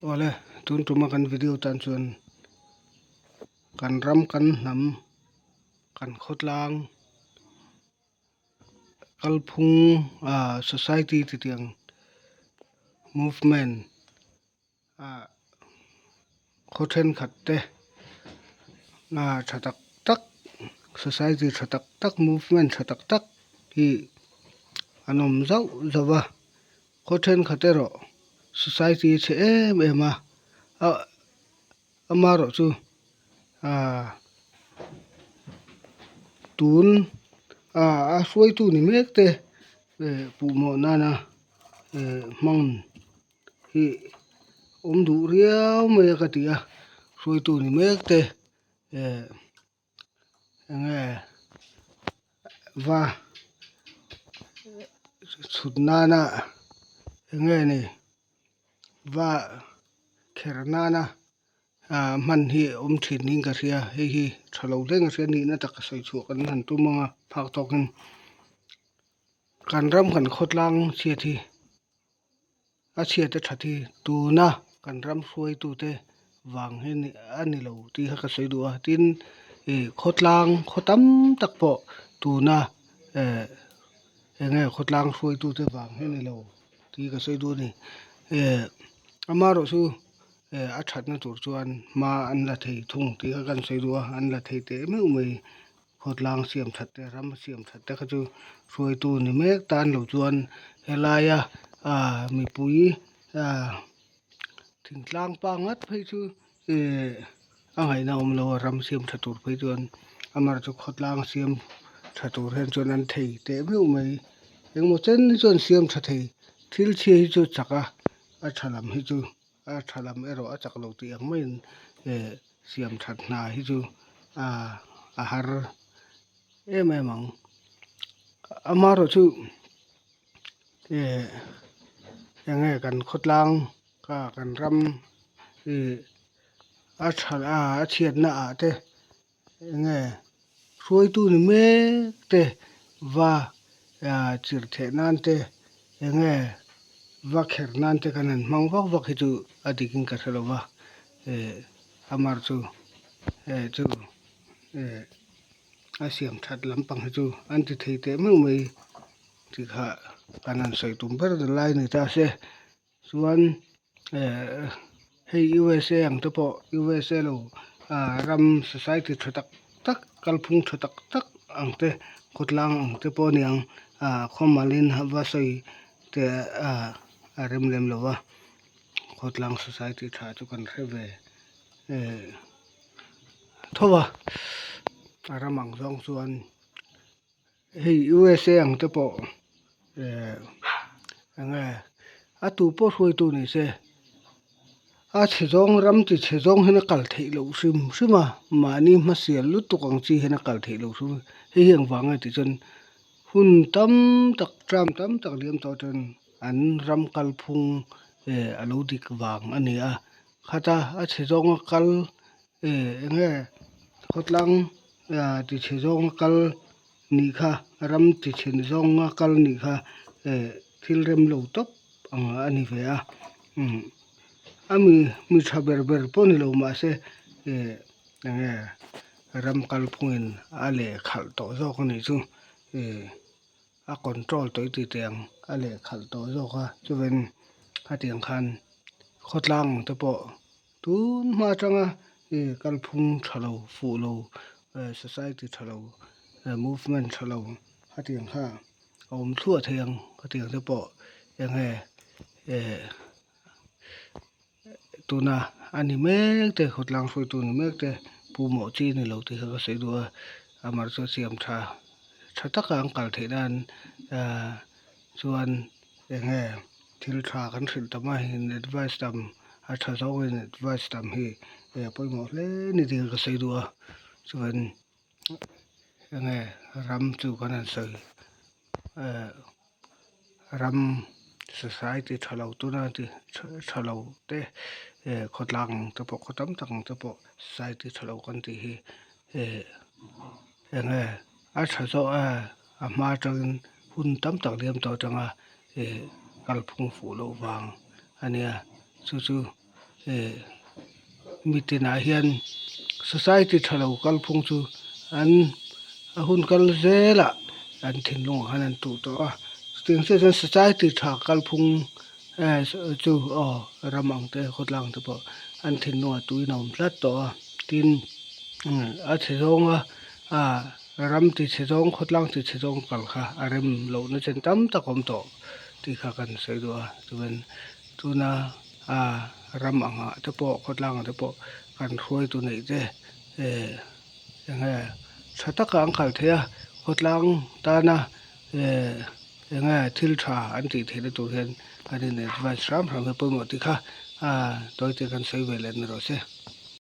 Awle, tun tuma kan video tan chuan kan ram kan hnam kan khawtlang kalphung ah society ti tiang movement ah khaw thenkhat te ah tha tak tak society tha tak tak movement tha tak tak hi an awm zauh zauh a. Khaw thenkhat erawh society a chhe em em a, ah amaherawh chu ah tun ah a hruaitu ni mek te eh puhmawh nana eh hmang hi awm duh riau mai a ka ti a, hruaitu ni mek te eh. Enge va chhut nana enge ni va kher nana ah hman hi a awm thin niin ka hria hei hi tha lo hle ka hria nihna tak a sawi chhuah kan han tum ang a phak tawkin kan ram kan khawtlang chhiat hi. A chhiat a that hi tuna kan ram hruaitute vang hi a ni lo tih kha ka sawi duh a tin ih khawtlang khaw tam tak pawh tuna eh eng nge khawtlang hruaitute vang hi a ni lo tih ka sawi duh a ni eh amaherawh chu eh a thatna tur chuan hma an la thei thung tih kha kan sawi duh a an la thei teh meuh mai. Khawtlang siam that te ram siam that te kha chu hruaitu ni mek tan lo chuan helaia ah mipui ah thingtlang pa ngat phei chu eh a ngaihna awm lo a ram siam tha tur phei chuan amaherawhchu chu khawtlang siam tha tur hian chuan an thei teh meuh mai engmaw chen hi chuan siam tha thei thil chhia hi chu chak a a tha lam hi chu a tha lam erawh a chak lo tih ang maiin eh siam that hna hi chu ah a har em em ang amaherawh chu eh eng nge kan khawtlang ka kan ram ih a tha a chhiatna ah te eng nge hruaitu ni mek te va ah chirh theh nan te eng nge va kher nan te kan han hmang vak vak hi chu a dik in ka hre lo va eh amar chu eh chu eh a siam that lampang hi chu an ti thei teh meuh mai tih kha kan han sawi tum ber lai a ni ta se. Chuan eh hei USA ang te pawh USA lo ah ram society tha tak tak kalphung tha tak tak ang te khawtlang ang te pawh a ni ang ah khawmalin va sawi te ah a rem lem lo va khawtlang society tha chu kan hre ve eh tho a a ram ang zawng chuan. Hei USA ang te pawh eh eng nge a tu pawh hruaitu ni se a chhe zawng ram chi chhe zawng hian a kal theih loh hrim hrim a mahni hmasial lutuk ang chi hian a kal theih loh hrim a hei hi engvang nge tih chuan hun tam tak term tam tak liam tawh chuan an ram kalphung eh a lo dik vang a ni a khata a chhe zawnga kal eh eng nge khawtlang ah ti chhe zawnga kal nih kha ram ti chhe zawnga kal nih kha eh thil rem lo tawp ang a ni ve a umm a mi mi tha ber ber pawh ni lo mahse eh eng nge ram kalphungin a leh khalh tawh zawk a nih chu eh a control tawh i ti teh ang a leh khalh tawh zawk a chuan khatiang khan khawtlang ang te pawh tun hma atanga ih kalphung tha lo fuh lo eh society tha lo eh movement tha lo khatiang kha a awm thluah thei ang khatiang te pawh eng nge eh tuna a ni mek te khawtlang hruaitu ni mek te pu mawh chi a ni lo tih kha ka sawi duh a amaherawhchu a siam tha tha taka an kal theih nan ah chuan eng nge thil tha kan hrilh tam a in advice tam a tha zawng in advice tam hi a pawimawh hle a ni tih kha ka sawi duh a chuan eng nge ram chu kan han sawi eh ram society tha lo tuna ti tha lo te eh khawtlang ang te pawh khaw tam tak ang te pawh society tha lo kan tih hi eh eng nge a tha zawk a a hma atangin hun tam tak liam tawh atanga eh kalphung fuh loh vang a nia chu chu. Eh mitinah hian society tha lo kalphung chu an a hun kal zelah an thinlungah khan an tuh tawh a chutiang chiah chuan society tha kalphung eh chu aw ram ang te khawtlang te pawh an thinlungah tuin a awm tlat tawh a tin a chhe zawnga ah ram ti chhe zawng khawtlang ti chhe zawng kal kha a rem lohna chen tam tak a awm tawh tih kha kan sawi duh a chuan tuna. A ram angah te pawh khawtlangah te pawh kan hruaitu neih te eh enge tha taka an kal theih a khawtlang tana eh enge thil tha an tih theihna tur hian an in advise hram hram hi pawimawh tih kha ah tawite kan sawi ve leh ni rawh se.